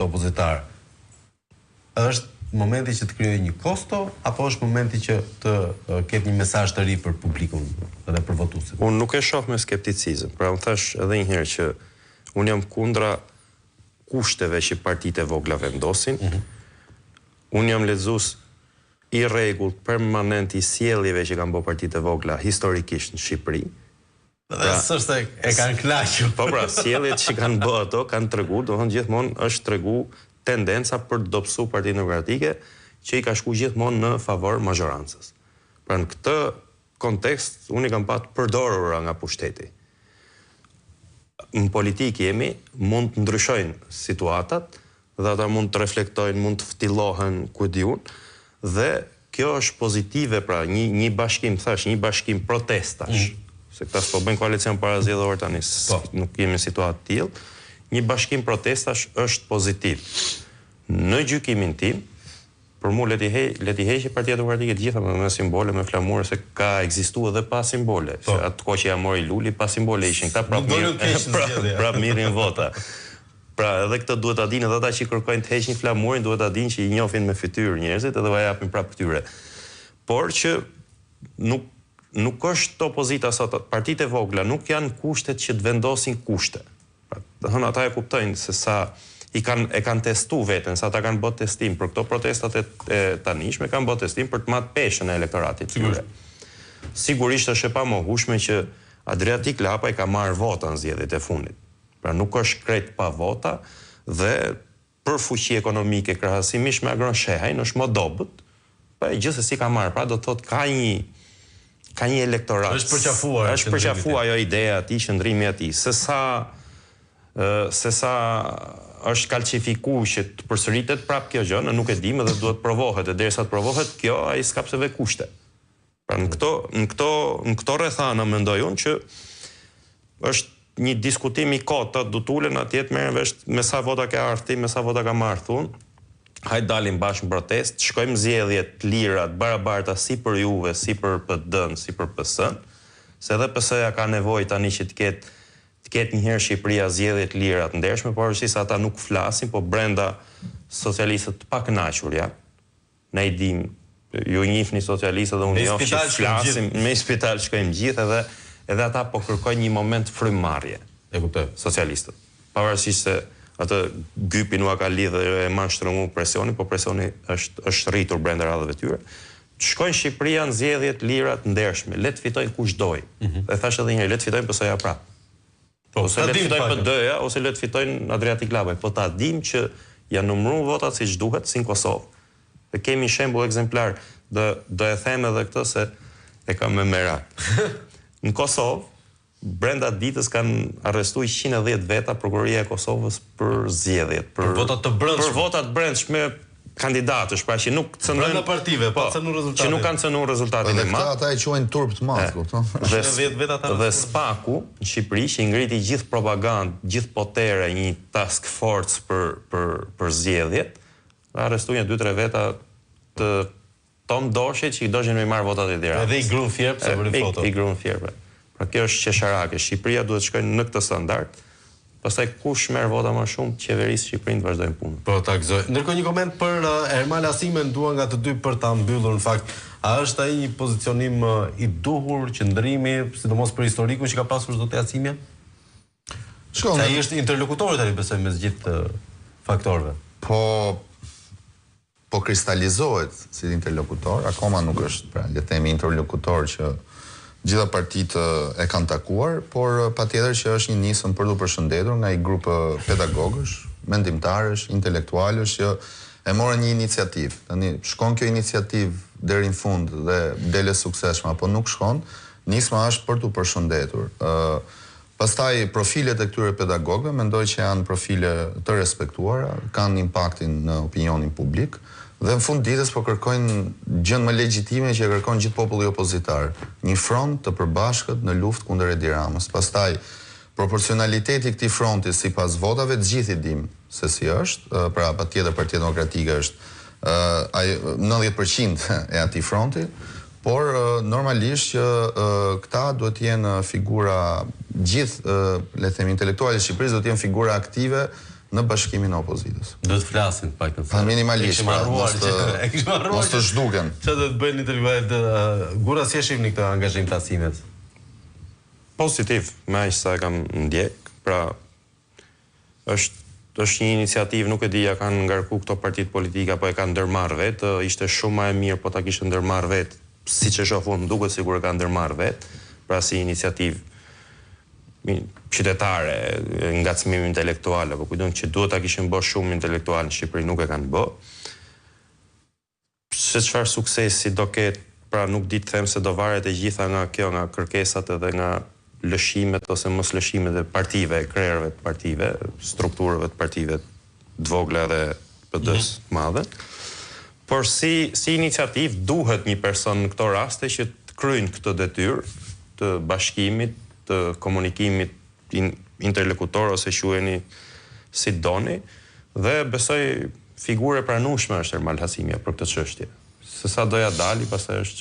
Opozitar. Është momenti që të krijojë një kosto apo është momenti që të ketë një mesazh të ri për publikun dhe për votuesit? Unë nuk e shoh me skepticizëm. Pra unë thashë edhe një herë që unë jam kundra kushteve që partitë e vogla vendosin. Unë jam lexues i rregullt, permanent i sjelljeve që kanë bërë partitë e vogla historikisht në Shqipëri. Dhe s'është se e kanë kënaqur. Po pra, sjelljet që kanë bë ato kanë tregu, domethënë gjithmonë është tregu tendenca për të dobësu Partinë Demokratike, që i ka shku gjithmonë në favor mazhorancës. Pra në këtë kontekst unë i kam pa të përdorura nga pushteti. Në politikë jemi, mund të ndryshojnë situatat, dhe ata mund të reflektojnë, mund të ftillohen, ku di unë, dhe kjo është pozitive, pra një një bashkim, thashë, një bashkim protestash, se këta s'po bëjnë koalicion parazgjedhor tani, po. nuk jemi në situatë të tillë, një bashkim protestash është pozitiv. Në gjykimin tim, për mua le t'i he, le t'i heqë Partia Demokratike të gjitha me, me simbole, me flamur, se ka ekzistuar edhe pa simbole. Po. Se atë kohë që ia mori Luli pa simbole ishin këta prapë mirë, prapë prap merrin vota. Pra edhe këtë duhet ta dinë edhe ata që kërkojnë të heqin flamurin duhet ta dinë që i njohin me fytyrë njerëzit edhe ua japin prapë këtyre. Por që nuk nuk është opozita sot, partitë e vogla nuk janë kushtet që të vendosin kushte. Pra, do thënë ata e kuptojnë se sa i kanë e kanë testu veten, sa ata kanë bërë testim për këto protestat e, e tanishme, kanë bërë testim për të matë peshën e elektoratit të tyre. Sigurisht është e pamohueshme që Adriatik Lapaj ka marrë vota në zgjedhjet e fundit. Pra nuk është krejt pa vota dhe për fuqi ekonomike krahasimisht me Agron Shehajn është më dobët, po e gjithsesi ka marrë, pra do të thotë ka një ka një elektorat. Është përqafuar. Është përqafuar ajo ideja e atij, qëndrimi i atij, se sa se sa është kalcifiku që të përsëritet prapë kjo gjë, ne nuk e dimë dhe duhet provohet, e derisa të provohet kjo, ai s'ka pse vë kushte. Pra në këto, në këto, në këto rrethana mendoj unë që është një diskutim i kotë, do të ulen atje të merren vesh me sa vota ke ardhur ti, me sa vota kam ardhur unë. Hajt dalim bashkë në protestë, shkojmë zgjedhje të lira, të barabarta si për juve, si për PD-n, si për PS-n, se edhe PS-ja ka nevojë tani që të ketë të ketë një herë Shqipëria zgjedhje të lira, të ndershme, pavarësisht se ata nuk flasin, po brenda socialistët të pakënaqur janë. Ne i dimë, ju njihni socialistët dhe unë njoh që flasim, me spital shkojmë gjithë edhe edhe ata po kërkojnë një moment frymëmarrje. E kuptoj. Socialistët. Pavarësisht se atë gypin ua ka lidhë dhe e man shtrëngu presioni, po presioni është është rritur brenda radhëve të tyre. Të shkojnë Shqipëria në zgjedhje të lira të ndershme, le të fitojnë kush dojë. Mm -hmm. Dhe thashë edhe një herë, le të fitojnë PS-ja prapë. Po, ose le të fitojnë PD-ja, ose le të fitojnë Adriatik Lapaj, po ta dimë që janë numëruar votat siç duhet, si në Kosovë. Dhe kemi shembull ekzemplar, do do e them edhe këtë se e kam me merak. Në Kosovë, brenda ditës kanë arrestuar 110 veta prokuroria e Kosovës për zgjedhjet, për, për vota të brendshme. Për vota të brendshme kandidatësh, pra që nuk cënojnë brenda partive, pa po, cënuar rezultatin. Që nuk kanë cënuar rezultatin e madh. Dhe ata e quajnë turp të madh, kupton? Dhe veta dhe SPAK-u në Shqipëri që i ngriti gjithë propagandë, gjithë potere, një task force për për për zgjedhjet, arrestuan një 2-3 veta të Tom Doshit që i doshin me i marrë votat Edi Ramës. Edhe i grunë Fier pse bëri foto. I grunë Fier. Pra. pra kjo është qesharake. Shqipëria duhet të shkojë në këtë standard. Pastaj kush merr vota më shumë, të qeverisë Shqipërinë të vazhdojnë punën. Po ta gëzoj. Ndërkohë një koment për uh, Ermal Asimen dua nga të dy për ta mbyllur në fakt. A është ai një pozicionim uh, i duhur, qëndrimi, sidomos për historikun që ka pasur zoti Asimja? Shiko, ai është interlokutori tani besoj mes gjithë uh, faktorëve. Po po kristalizohet si interlokutor, akoma nuk është, pra, le të themi interlokutor që gjitha partitë e kanë takuar, por patjetër që është një nismë për t'u përshëndetur nga një grup pedagogësh, mendimtarësh, intelektualësh që e morën një iniciativë. Tani shkon kjo iniciativë deri në fund dhe del e suksesshme apo nuk shkon, nisma është për t'u përshëndetur. Ë Pastaj profilet e këtyre pedagogëve mendoj që janë profile të respektuara, kanë impaktin në opinionin publik dhe në fund ditës po kërkojnë gjënë më legjitime që e kërkon gjithë populli opozitar, një front të përbashkët në luftë kundër Edi Ramës. Pastaj proporcionaliteti i këtij fronti sipas votave të gjithë i dimë se si është, pra patjetër Partia Demokratike është ai 90% e atij fronti, por normalisht që këta duhet të jenë figura gjithë, le të themi intelektualët e Shqipërisë duhet të jenë figura aktive në bashkimin e opozitës. Duhet të flasin të paktën. Pa minimalisht, pra, mos të e kishim harruar. Mos të zhduken. Çfarë do të bëjnë intelektualët Gurra si e shihni këtë angazhim të Hasimes? Pozitiv, me aq sa e kam ndjek, pra është është një iniciativë, nuk e di a kanë ngarku këto partitë politike apo e kanë ndërmarrë vetë, ishte shumë më e mirë po ta kishte ndërmarrë vetë, siç e shoh unë, më duket sikur e ka ndërmarrë vetë, pra si iniciativë qytetare, ngacmim intelektual apo ku di unë që duhet ta kishin bë shumë intelektualë në Shqipëri nuk e kanë bë. Se çfarë suksesi do ketë, pra nuk di të them se do varet e gjitha nga kjo, nga kërkesat edhe nga lëshimet ose moslëshimet e partive, krerëve të partive, strukturave të partive të vogla edhe PD-së të madhe. Por si si iniciativë duhet një person në këto raste që të kryjnë këtë detyrë të bashkimit, të komunikimit interlokutor ose quajeni si të doni dhe besoj figurë e pranueshme është Ermal Hasimja për këtë çështje. Se sa do ja dali pastaj është.